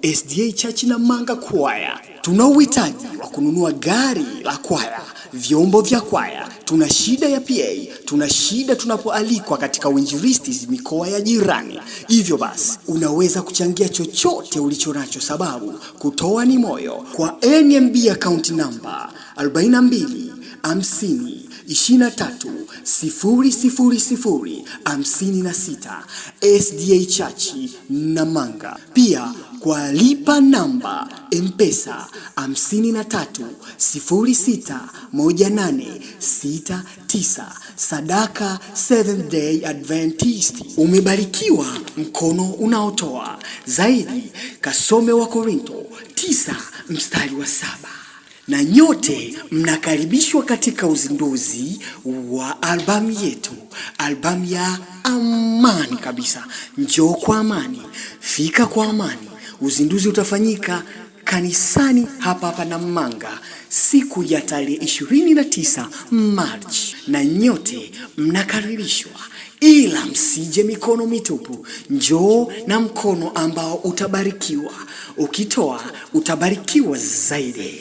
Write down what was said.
SDA Church Namanga Kwaya. Tuna uhitaji wa kununua gari la kwaya, vyombo vya kwaya. Tuna shida ya PA, tuna shida tunapoalikwa katika uinjilisti mikoa ya jirani. Hivyo basi, unaweza kuchangia chochote ulichonacho, sababu kutoa ni moyo. Kwa NMB account number 42 50 23 000 56 SDA Church Namanga. Pia kwa lipa namba Mpesa 53 06 18 69 Sadaka Seventh Day Adventist. Umebarikiwa mkono unaotoa zaidi. Kasome wa Korinto 9 mstari wa 7 na nyote mnakaribishwa katika uzinduzi wa albamu yetu, albamu ya amani kabisa. Njoo kwa amani, fika kwa amani. Uzinduzi utafanyika kanisani hapa hapa Namanga siku ya tarehe 29 Machi, na nyote mnakaribishwa, ila msije mikono mitupu. Njoo na mkono ambao utabarikiwa. Ukitoa utabarikiwa zaidi.